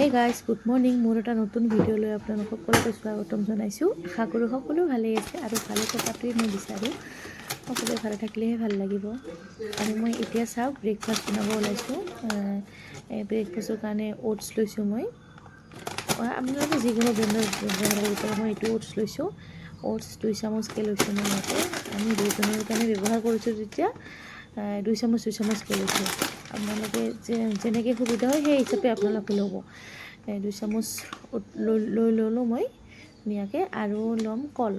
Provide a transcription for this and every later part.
Hey guys, good morning. মোৰ এটা নতুন ভিডিঅ' লৈ আপোনালোক সকলোকে স্বাগতম জনাইছোঁ। আশা কৰোঁ সকলো ভালেই আছে আৰু ভালে থকাটোৱেই মই বিচাৰোঁ। সকলোৱে ভালে থাকিলেহে ভাল লাগিব। আৰু মই এতিয়া চাওক, ব্ৰেকফাষ্ট বনাব ওলাইছোঁ। ব্ৰেকফাষ্টৰ কাৰণে অ'টছ লৈছোঁ মই। আপোনালোকে যিকোনো ব্ৰেণ্ডৰ ব্যৱহাৰ কৰিব পাৰে। মই এইটো অ'টছ লৈছোঁ। অ'টছ 2 চামুচকৈ লৈছোঁ মই ইয়াতে। আমি দুজনৰ কাৰণে ব্যৱহাৰ কৰিছোঁ যেতিয়া 2 চামুচ 2 চামুচকৈ লৈছোঁ। আপোনালোকে যেনেকৈ সুবিধা হয়, সেই হিচাপে আপোনালোকে ল'ব। 2 চামুচ লৈ লৈ ল'লোঁ মই ধুনীয়াকৈ। আৰু ল'ম কল।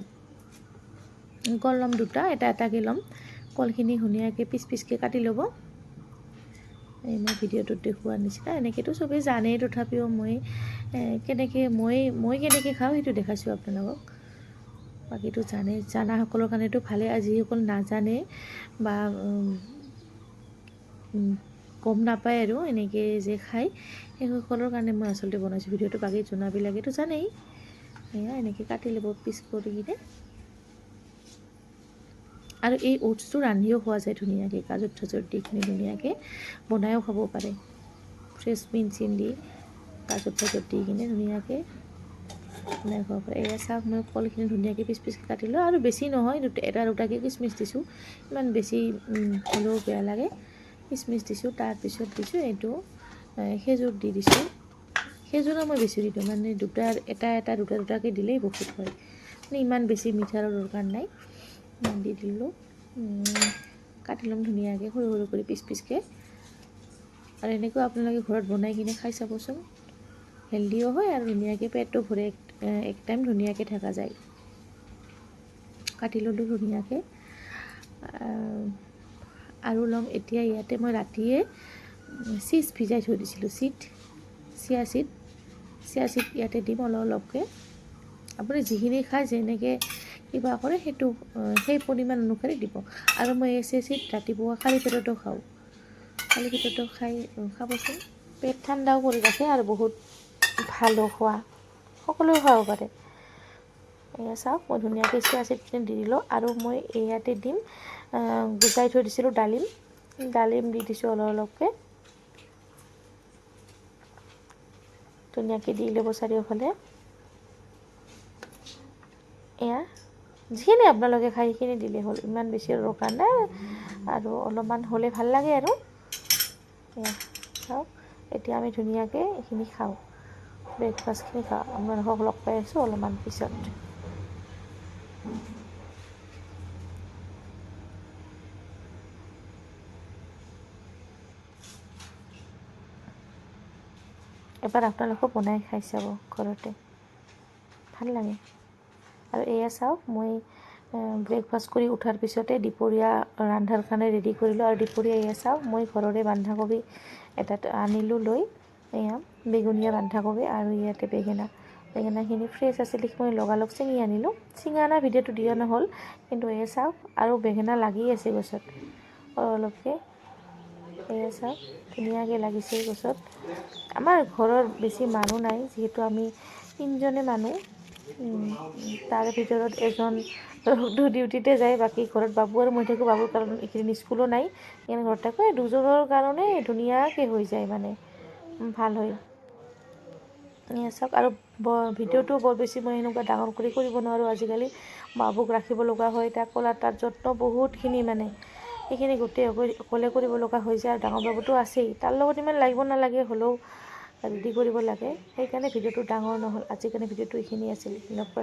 কল ল'ম দুটা, এটা এটাকৈ ল'ম। কলখিনি ধুনীয়াকৈ পিচ পিচকৈ কাটি ল'ব, এই মই ভিডিঅ'টোত দেখুওৱাৰ নিচিনা। এনেকৈতো চবেই জানেই, তথাপিও মই কেনেকৈ মই মই কেনেকৈ খাওঁ, সেইটো দেখাইছোঁ আপোনালোকক। বাকীটো জানে, জানাসকলৰ কাৰণেতো ভালেই আৰু যিসকল নাজানে বা গম নাপায় আৰু এনেকৈ যে খায়, সেইসকলৰ কাৰণে মই আচলতে বনাইছোঁ ভিডিঅ'টো। বাকী জনাবিলাকেতো জানেই। এয়া এনেকৈ কাটি ল'ব পিচ কৰি কিনে। আৰু এই অ'টছটো ৰান্ধিও খোৱা যায় ধুনীয়াকৈ। গাজৰ চাজৰ দি কিনে ধুনীয়াকৈ বনায়ো খাব পাৰে। ফ্ৰেছ বিন চিন দি, গাজৰ চাজৰ দি কিনে ধুনীয়াকৈ বনাই খাব পাৰে। এয়া চাওক, মই কলখিনি ধুনীয়াকৈ পিচ পিচকৈ কাটিলোঁ আৰু বেছি নহয়, দুটা এটা দুটাকৈ কিচমিচ দিছোঁ। ইমান বেছি হ'লেও বেয়া লাগে। কিচমিচ দিছোঁ, তাৰপিছত দিছোঁ এইটো খেজুৰ দি দিছোঁ। খেজুৰো মই বেছি নিদিওঁ, মানে দুটা এটা এটা দুটা দুটাকৈ দিলেই বহুত হয়। মানে ইমান বেছি মিঠাৰো দৰকাৰ নাই। ইমান দি দিলোঁ। কাটি ল'ম ধুনীয়াকৈ সৰু সৰু কৰি পিচ পিচকৈ। আৰু এনেকুৱা আপোনালোকে ঘৰত বনাই কিনে খাই চাবচোন। হেল্ডিও হয় আৰু ধুনীয়াকৈ পেটটো ভৰে, এক টাইম ধুনীয়াকৈ থকা যায়। কাটি ল'লোঁ ধুনীয়াকৈ। আৰু ল'ম এতিয়া ইয়াতে মই ৰাতিয়ে চিজ ভিজাই থৈ দিছিলোঁ, seed, chia seed. Chia seed ইয়াতে দিম অলপ অলপকৈ। আপুনি যিখিনি খায়, যেনেকৈ কিবা কৰে, সেইটো সেই পৰিমাণ অনুসৰি দিব। আৰু মই এই চিয়া চিড ৰাতিপুৱা খালী পেটতো খাওঁ। খালী পেটতো খাবচোন। পেট ঠাণ্ডাও কৰি ৰাখে আৰু বহুত ভালো খোৱা, সকলোৱে খাব পাৰে। এয়া চাওক, মই ধুনীয়াকৈ চিয়া চিডখিনি দি দিলোঁ। আৰু মই ইয়াতে দিম গুচাই থৈ দিছিলোঁ ডালিম। ডালিম দি দিছোঁ অলপ অলপকৈ। ধুনীয়াকৈ দি ল'ব চাৰিওফালে। এয়া যিখিনি আপোনালোকে খায়, সেইখিনি দিলেই হ'ল। ইমান বেছি দৰকাৰ নাই আৰু অলপমান হ'লে ভাল লাগে আৰু। এয়া চাওক, এতিয়া আমি ধুনীয়াকৈ এইখিনি খাওঁ, ব্ৰেকফাষ্টখিনি খাওঁ। আপোনালোকক লগ পাই আছোঁ অলপমান পিছত। এবাৰ আপোনালোকেও বনাই খাই চাব ঘৰতে, ভাল লাগে। আৰু এয়া চাওক, মই ব্ৰেকফাষ্ট কৰি উঠাৰ পিছতে দুপৰীয়া ৰন্ধাৰ কাৰণে ৰেডি কৰিলোঁ। আৰু দুপৰীয়া এয়া চাওক, মই ঘৰৰে বন্ধাকবি এটা আনিলোঁ লৈ। এয়া বেগুনীয়া বন্ধাকবি আৰু ইয়াতে বেঙেনা। বেঙেনাখিনি ফ্ৰেছ আছিল দেখি মই লগালগ ছিঙি আনিলোঁ। ছিঙি অনা ভিডিঅ'টো দিয়া নহ'ল, কিন্তু এয়া চাওক, আৰু বেঙেনা লাগি আছে গছত অলপ অলপকৈ। এয়া চাওক, ধুনীয়াকৈ লাগিছে গছত। আমাৰ ঘৰৰ বেছি মানুহ নাই, যিহেতু আমি তিনিজনে মানুহ। তাৰে ভিতৰত এজন ডিউটিতে যায়, বাকী ঘৰত বাবু আৰু মই থাকোঁ। বাবুৰ কাৰণ এইকেইদিন স্কুলো নাই, সেইকাৰণে ঘৰত থাকোঁ। এই দুজনৰ কাৰণে ধুনীয়াকৈ হৈ যায়, মানে ভাল হয়। এয়া চাওক, আৰু ভিডিঅ'টো বৰ বেছি মই সেনেকুৱা ডাঙৰ কৰি কৰিব নোৱাৰোঁ। আজিকালি বাবুক ৰাখিব লগা হয়, তাক কোলাত, তাৰ যত্ন বহুতখিনি, মানে সেইখিনি গোটেই অকলে কৰিব লগা হৈ যায়। আৰু ডাঙৰ বাবুটো আছেই, তাৰ লগত ইমান লাগিব নালাগে, হ'লেও ৰেডি কৰিব লাগে। সেইকাৰণে ভিডিঅ'টো ডাঙৰ নহ'ল। আজিৰ কাৰণে ভিডিঅ'টো এইখিনি আছিল। লগ পাইছোঁ।